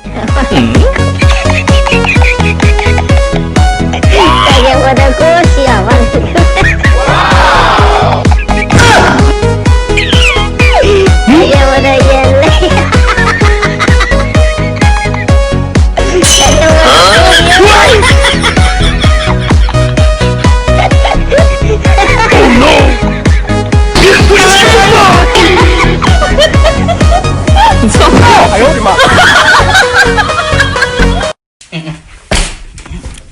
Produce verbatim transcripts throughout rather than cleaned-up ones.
Sa gen pandan kosi a, man. Sa gen pandan yèl. Sa gen pandan kosi a.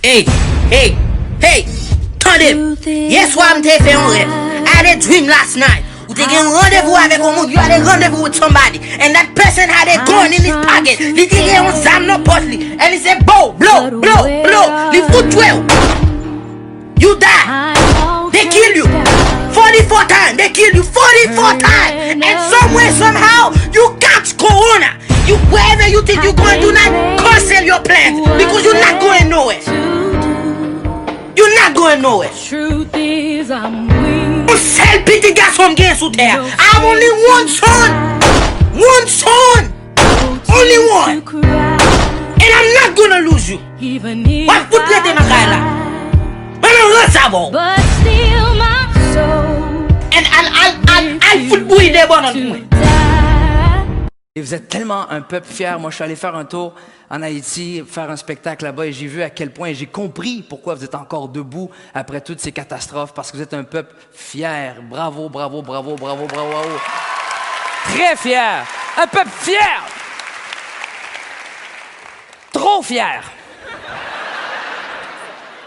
Hey, hey, hey, tande m. Yè swa m te fè yon rèv. I had a dream last night. Ou te gen randevou avèk yon moun. You had a rendezvous with somebody. And that person had a gun in his pocket. Li te gen yon zam nan pòch li. And he said, "Bo, blo, blo, blo." Li fout twe w. You die. They kill you. Forty-four times. They kill you forty-four times. And somewhere, somehow, you catch corona. You, wherever you think you're going tonight, cancel your plans. Because you're not going nowhere. You're not going nowhere. Yon sèl pitit gason m gen sou tè a. I have only one son. One son. Only one. And I'm not gonna lose you. W ap fout rete nan kay la. Mwen nan rans avè w. And al, al, al, al fout bouyi de bò nan mwen. Et vous êtes tellement un peuple fier. Moi, je suis allé faire un tour en Haïti, faire un spectacle là-bas, et j'ai vu à quel point, et j'ai compris pourquoi vous êtes encore debout après toutes ces catastrophes, parce que vous êtes un peuple fier. Bravo, bravo, bravo, bravo, bravo, bravo. Très fier. Un peuple fier. Trop fier.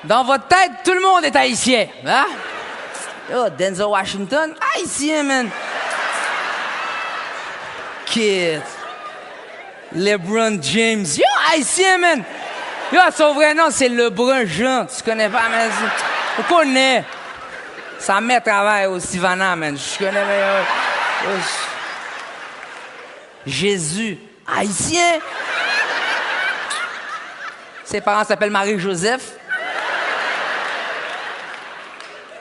Dans votre tête, tout le monde est haïtien, hein? Yo, Denzel Washington, ayisyen, man. Kit. LeBron James, yo, ayisyen, man. Yo, son vrai nom, c'est LeBron Jean. Tu connais pas, man? Ou konnen. Sa mè travay o Sivana, man. Je connais, man. Jésus. Ayisyen. Ses parents s'appellent Marie-Joseph.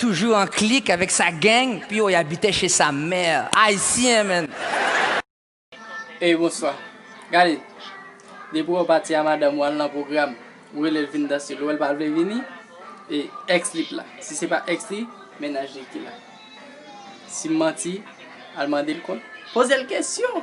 Toujours en clique avec sa gang, puis yo, y habitait chez sa mère. Ayisyen, man. Ey, bonswa. Gade, depi w pati a madanm ou al nan pwogram, ou rele l vin danse, lè w wè l pa vle vini, e ex li p la. Si se pa ex li, mennaj li ki la. Si m manti, al mande l kont. Poze l kesyon.